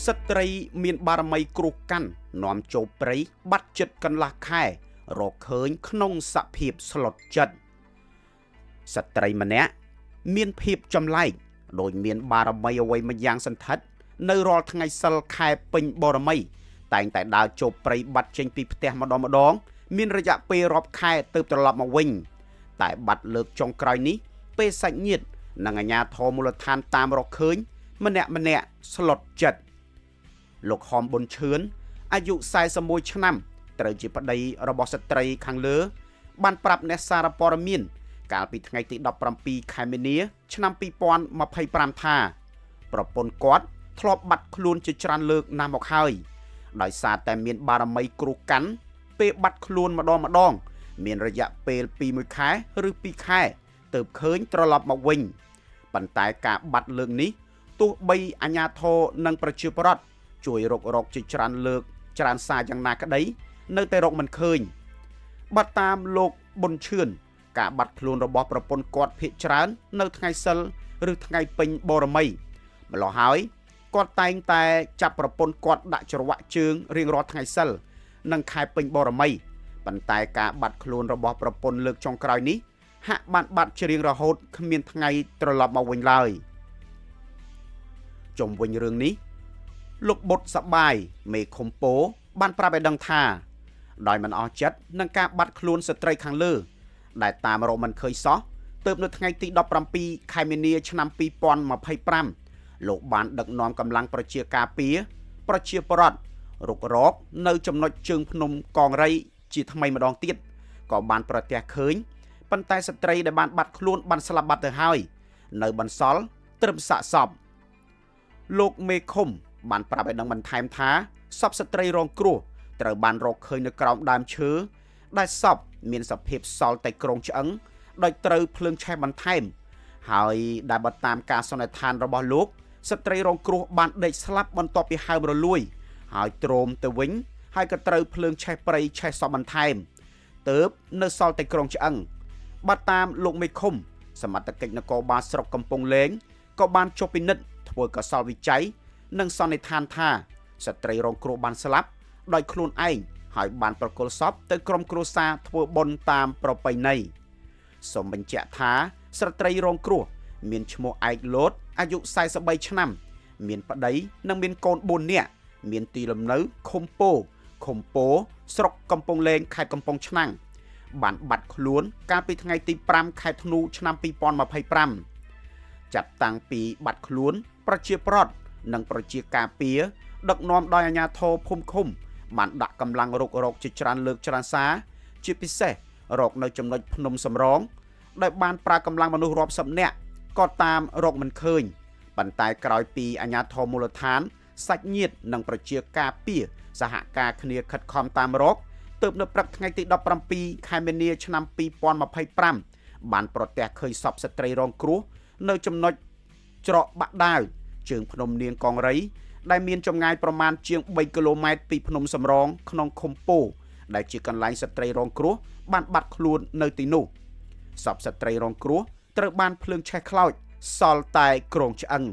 ស្ត្រីមានបារមីគ្រោះកាន់នាំចូលព្រៃបាត់ចិត្តកន្លះខែរកឃើញក្នុងសភាពស្លុតចិត្តស្ត្រីម្នាក់មានភាពចម្លែកដោយមានបារមីអ្វីមួយយ៉ាងសន្ធិដ្ឋនៅរាល់ថ្ងៃសិលខែពេញបរមី តែងតែដើរចូលព្រៃបាត់ចេញពីផ្ទះម្ដងម្ដង មានរយៈពេលរាប់ខែទើបត្រឡប់មកវិញ តែបាត់លើកចុងក្រោយនេះ ពេលសាច់ញាតិនិងអាជ្ញាធរមូលដ្ឋានតាមរកឃើញ ម្នាក់ម្នាក់ស្លុតចិត្តលោកហមប៊ុនឈឿនអាយុ41ឆ្នាំត្រូវជាប្តីរបស់ស្ត្រីខាងលើ បានប្រាប់អ្នកសារព័ត៌មាន កាលពីថ្ងៃទី17ខែមីនា ឆ្នាំ2025ថាប្រពន្ធគាត់ធ្លាប់បាត់ខ្លួនជាច្រើនលើកណាស់មកហើយដោយសារតែមានបារមីគ្រោះកាន់ពេលបាត់ខ្លួនម្ដងម្ដង មានរយៈពេលពី1ខែឬ2ខែទើបឃើញត្រឡប់មកវិញប៉ុន្តែការបាត់លើកនេះទោះបីអាជ្ញាធរនិងប្រជាពលរដ្ឋជួយរករកជាច្រើនលើកច្រើនសារយ៉ាងណាក្តី នៅតែរកមិនឃើញបើតាមលោកប៊ុនឈឿនការបាត់ខ្លួនរបស់ប្រពន្ធគាត់ភាគច្រើន នៅថ្ងៃសិលឬថ្ងៃពេញបរមីម្ល៉េះហើយគាត់តែងតែចាប់ប្រពន្ធគាត់ដាក់ច្រវាក់ជើងរៀងរាល់ថ្ងៃសិលនិងខែពេញបរមីប៉ុន្តែការបាត់ខ្លួនរបស់ប្រពន្ធលើកចុងក្រោយនេះហាក់បានបាត់ជារៀងរហូតគ្មានថ្ងៃត្រឡប់មកវិញឡើយជុំវិញរឿងនេះលោកបុត្រសបាយមេឃុំពោបានប្រាប់ឲ្យដឹងថាដោយមិនអស់ចិត្តនឹងការបាត់ខ្លួនស្ត្រីខាងលើ ដែលតាមរកមិនឃើញសោះទើបនៅថ្ងៃទី17ខែមីនាឆ្នាំ2025លោកបានដឹកនាំកម្លាំងប្រជាការពារប្រជាពលរដ្ឋរុករកនៅចំណុចជើងភ្នំកងរៃជាថ្មីម្ដងទៀតក៏បានប្រទះឃើញប៉ុន្តែស្ត្រីដែលបានបាត់ខ្លួនបានស្លាប់បាត់ទៅហើយនៅបន្សល់ត្រឹមសាកសពលោកមេឃុំបានប្រាប់ឲ្យដឹងបន្ថែមថាសពស្ត្រីរងគ្រោះត្រូវបានរកឃើញនៅក្រោមដើមឈើដែលសពមានសភាពសល់តែគ្រោងឆ្អឹងដោយត្រូវភ្លើងឆេះបន្ថែមហើយដែលបើតាមការសន្និដ្ឋានរបស់លោកស្ត្រីរងគ្រោះបានដេកស្លាប់បន្ទាប់ពីហើមរលួយហើយទ្រោមទៅវិញហើយក៏ត្រូវភ្លើងឆេះព្រៃឆេះសពបន្ថែមទើបនៅសល់តែគ្រោងឆ្អឹងបើតាមលោកមេឃុំសមត្ថកិច្ចនគរបាលស្រុកកំពង់លែងក៏បានចុះពិនិត្យធ្វើកសលវិច័យនិងសន្និដ្ឋានថាស្ត្រីរងគ្រោះបានស្លាប់ដោយខ្លួនឯងហើយបានប្រគល់សពទៅក្រុមគ្រួសារធ្វើបុណ្យតាមប្រពៃណីសូមបញ្ជាក់ថាស្ត្រីរងគ្រោះមានឈ្មោះឯកលតអាយុ43ឆ្នាំ មានប្តីនិងមានកូន4នាក់មានទីលំនៅឃុំពោឃុំពោស្រុកកំពង់លែងខេត្តកំពង់ឆ្នាំងបានបាត់ខ្លួនកាលពីថ្ងៃទី5ខែធ្នូឆ្នាំ2025ចាប់តាំងពីបាត់ខ្លួនប្រជាប្រដ្ឋនិងប្រជាការពារដឹកនាំដោយអាជ្ញាធរភូមិឃុំបានដាក់កម្លាំងរុករកជាច្រើនលើកច្រើនសារជាពិសេសរកនៅចំណុចភ្នំសំរងដែលបានប្រើកម្លាំងមនុស្សរាប់សិបនាក់ក៏តាមរកមិនឃើញប៉ុន្តែក្រោយពីអាជ្ញាធរមូលដ្ឋានសាច់ញាតិនិងប្រជាការពារសហការគ្នាខិតខំតាមរកទើបនៅព្រឹកថ្ងៃទី17ខែមីនាឆ្នាំ2025បានប្រទះឃើញសពស្ត្រីរងគ្រោះនៅចំណុចច្រកបាក់ដាវជើងភ្នំនាងកងរៃដែលមានចម្ងាយប្រមាណជាង3គីឡូម៉ែត្រពីភ្នំសំរងក្នុងឃុំពោដែលជាកន្លែងស្ត្រីរងគ្រោះបានបាត់ខ្លួននៅទីនោះសពស្ត្រីរងគ្រោះត្រូវបានភ្លើងឆេះខ្លោចសល់តែគ្រោងឆ្អឹង។